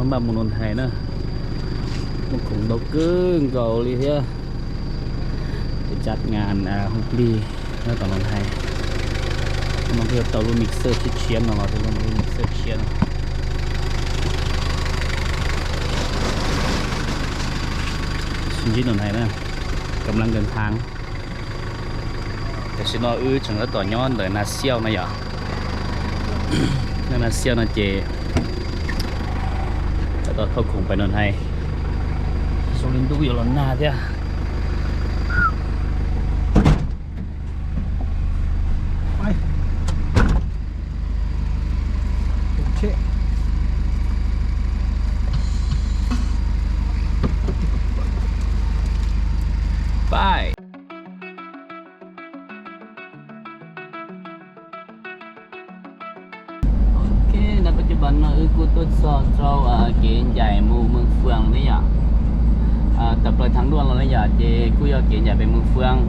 Npaj mus Nus Hais na, muaj khoom ntau kawg nkaus li thiab. Ces chat ngas hu plig nyob tom Nus Hais. No kuj yuav tau lub mixer tshiab tshiab no los, lub mixer tshiab no. Sib ntsib Nus Hais na, kam lab nkas thaav. Tam sim no wb tseem tab tom nyob ntawm Nas Xiauj no yom. Nyob Nas Xiauj no ces tab tom thauj khoom pais Nus Hais. Zoo li ntuj yuav los nag thiab. Pais. Ok, nab pab cub pas no wb kuj tuaj txog rau kev ncaim mus Meej Fwm ne yom. Tawm plaws thaav duaj los ne yom, ces kuj yog kev ncaim pem Meej Fwm.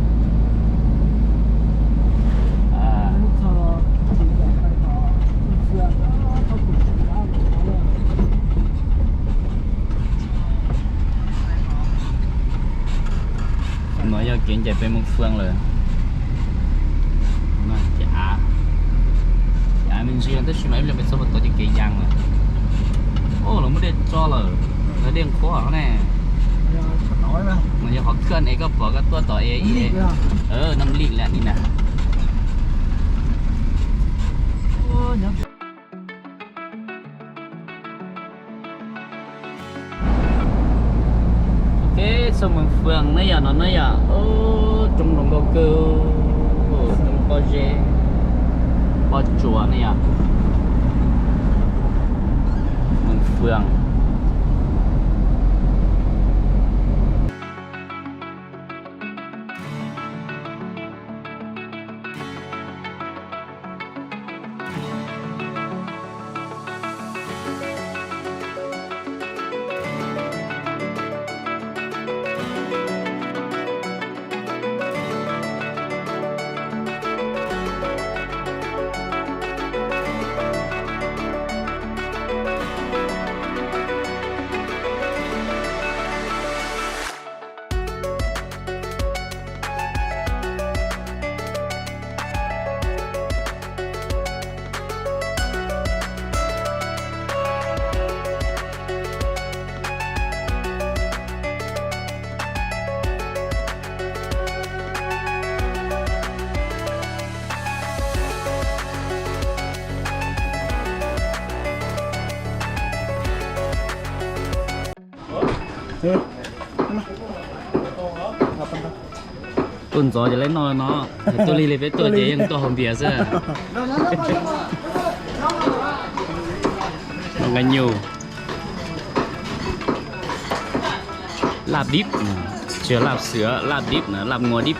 No yog kev ncaim pem Meej Fwm lawm. Ces av, ces av me ntsis tab sis mas ib pliag pem txog puag tod ces kev yaa lawm. Os, lawv muab dej tso lawm, lawv dej nqhuav ne. No yog qhov khaj es koj pom koj tuaj tom es, nam lim lawm ni na. Ok, txog Meej Fwm ne yom, no ne yom, roob zoo nkauj kawg, roob pob zeb, pob tsuas ne yom, Meej Fwm. Tuaj ntxov ces lawv noj no, tuaj lig li peb tuaj ces yeej tuaj haus npias xwb. Noj nqaij nyuj. Laj dib, tsis yog laj xwm, laj dib na, laj ngua dib.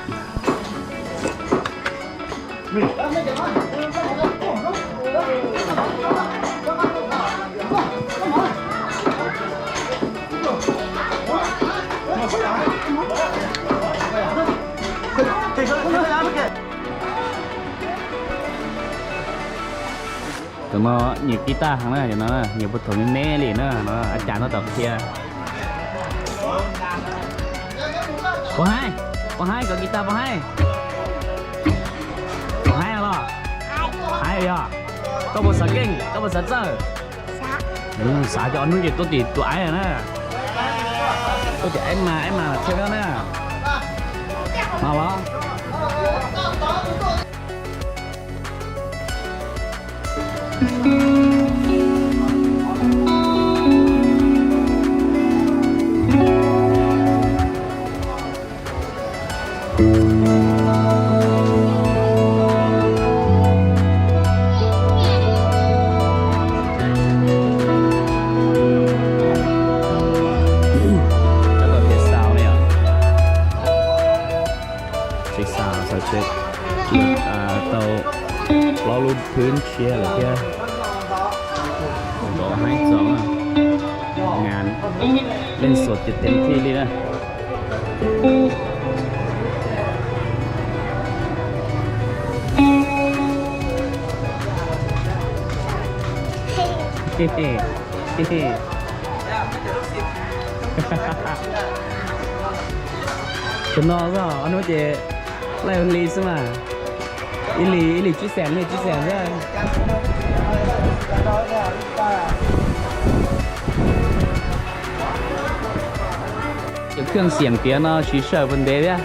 Tus no nyiam kib taj heev na, no nyiam puag thaum me me li na, no a cas no tom qhia. Puas haib, puas haib, kov kis tas puas haib? Puas haib los? Haib yog. Koj puas xav keej, koj puas xav txawj? Xav cov ob hnub ces tuaj tim tus aiv na. Tuaj tim aiv mas, aiv mas thiaj na. Mas los. Tab tom tias xaus li os. Tsis xaus, xaus tsis tau plaub lub phwb tshiab lawm thiab. Nrov heev txaus na. Ngas leej xuas ces tes thij li na. Cov no xwb, ob hnub ces laij li xwb mas. Ib li, ib li tsib xees, ib li tsib xees xwb. Cov khej xiam tiav no siv sij hawm puas ntev thiab?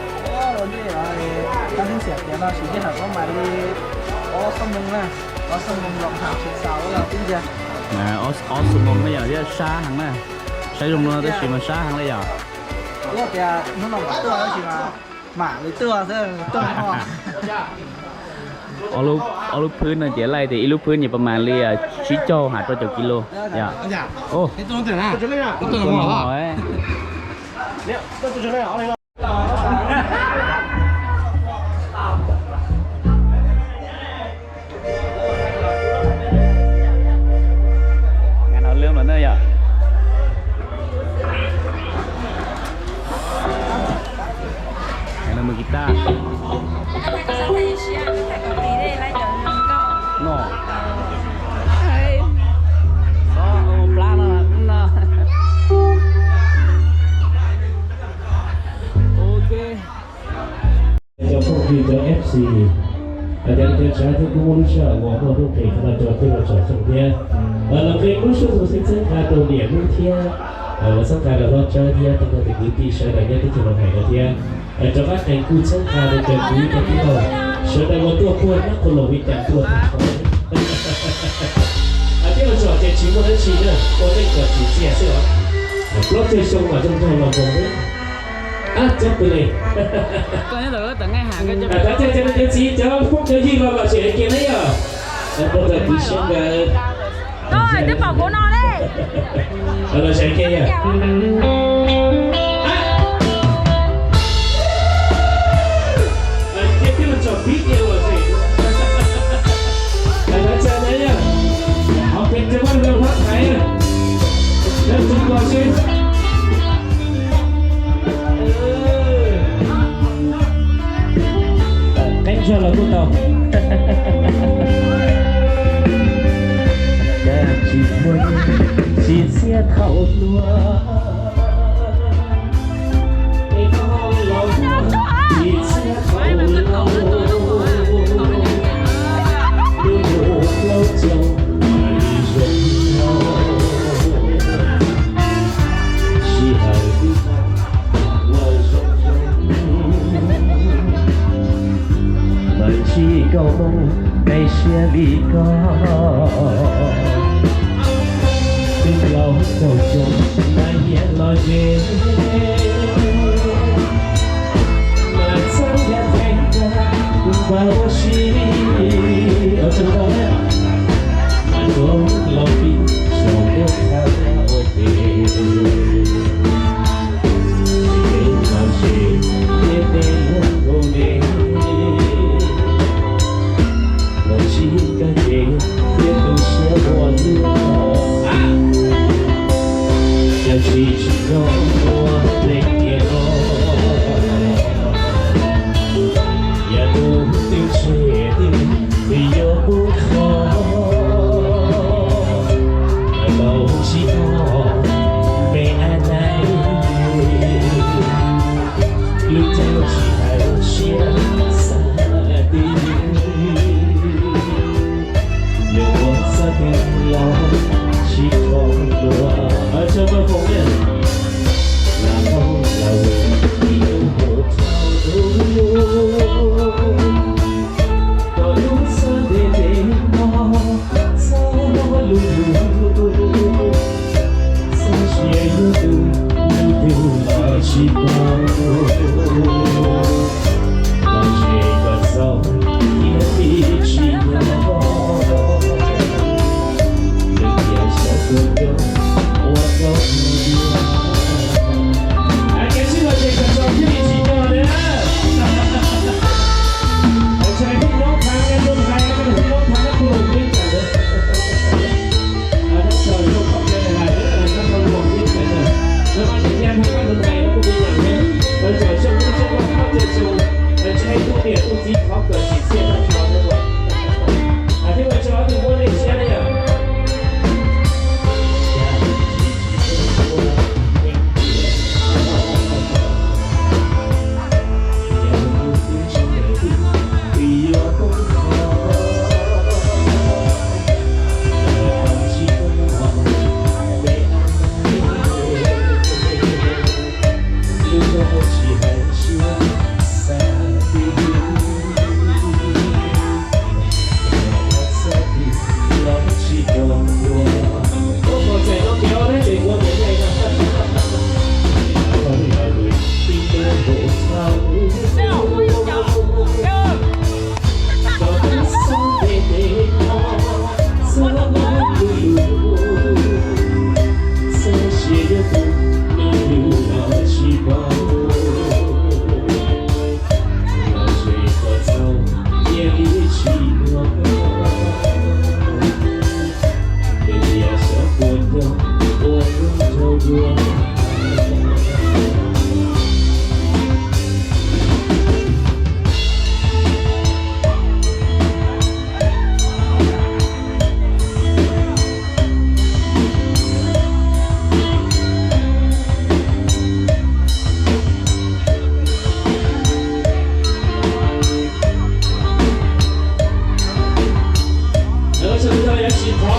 Ob xuab moos na yom, thiab sab heev na. Saib zoo no tab sis mas sab heev li yom. Ob lub phwb no ces laij tias ib lub phwb nyias pas mas li tsib caug ham rau caum kis lus yom. Nqa no lwm los na yom. Nqa no mus kis tag. No. Plab no, no. Ok. Cov phooj ywg cov F C, cov niam cov txiv thiab kuv muaj lub sij hawm uas muaj rooj qes no rau peb los tsom xyoo thiab. Los qhia lub suab xyoo xwb txhawb nqa rau niam hnub thiab los txhawb nqa rau hlob Tsawb thiab tag nrho cov kwv tij sawv daws nyob teb chaws Los Tsuas thiab. Rov qab qees kuj txhawb nqa rau cov kwv cov tij laug sawv daws uas tuaj puag nab qhuav los vim cas tuaj tag nrho. Thiab los tsom ces tsis muaj dab tsi na, ua neej kom tsim txiaj xwb os. Plaub caug xyoo mas zoo nraug los nkoos thiab. Ab, txog pw li. Cov niam cov txiv cov phooj cov ywg los los tseem hais kiag na yom. Pog tau kwv siab ntawd. Twb pom kuv no li. Los tseem hais kiag yom. Ces twb los tsom pib kiag los tseem. Tsa na yom. Hov pem rau vaj rau hlob thaiv na. Lawv txog los seb. Qeeb zog los kuj tau. Tsis muaj tsis txiaj thaum hlua. Es koj los tsis txiaj thaum hlua. Lub lub plaub caug mas li zoo no. Sij hawm twb tag los zoo zoo. Mas tsis kaum moos peb siab li koj. Twb plaub caug xyoo mas hiam los ze. Mas txhawb nqa theej tag npaj ua si. Ua tsaug ntau na. Mas tuaj los pib saum ntuj thaj ua ke. Kev txom nyem thiab tej lub ntuj ne, los tsis kawg ces thiab tu siab ua luaj. Yog tsis tsim nyog ua leej tiag los, yog tus twg tseg twg vim yuav pub qho. Laus tsis tau me a nai, lub caij tsis hais siab xav twj ywm, yog ua xav twj laus tsis tau dua. Tsa maj foom na, lam hau lam vwm ib lub mus txhaum lub, kom lub xav ntev ntev no txhob lub lub. Txhob sia yuav tu, yuav tu los tsis tau, los ze kom txaus thiab tib tsis nyob.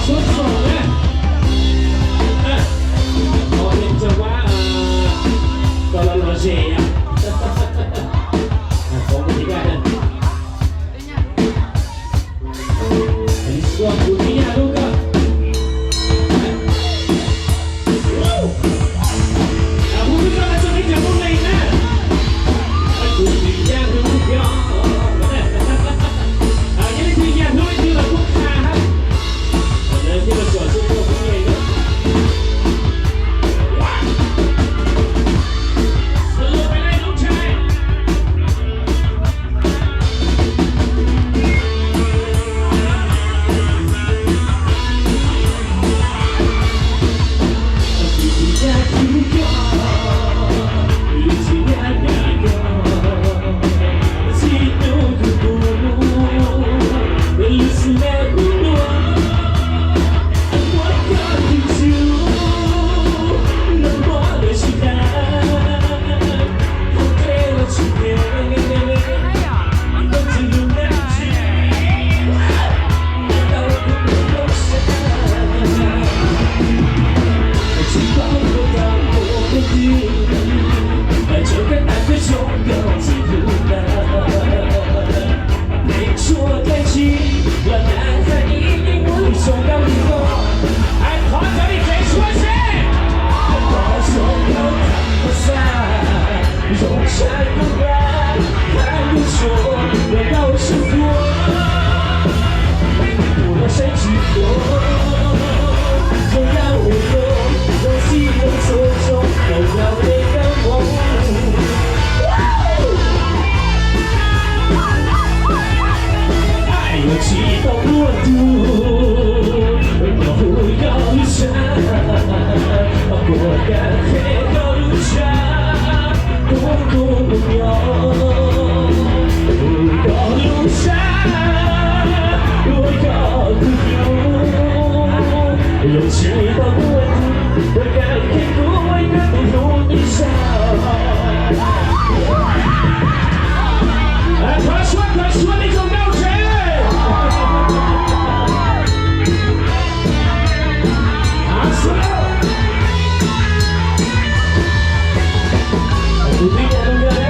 Tuaj txog na. Qhov peb cov Vab, koj los los ze yom. Qhov kuv tij Yaj, kuv tij Yaj hlub koj. Hu peb koj los txog peb cov Moob Neeg na. Kuv tij Yaj hlub koj. Yog leej twg Yaj hlub leej twg los kuj qha hab. Lawv thiaj los tsom xyuas peb cov Moob Neeg na. Tsis tau muaj tus los hu koj lub sab, kuv kab qhia koj lub sab, kuv tus hlub nyob hu koj lub sab, ua koj tus hlub. Yog tsis tau muaj tus los kab qhia kuv ua koj tus hlub ib zaug. Thov suab, thov suab ib zaug nkauj tsev. Tus tij Yaj hlub koj.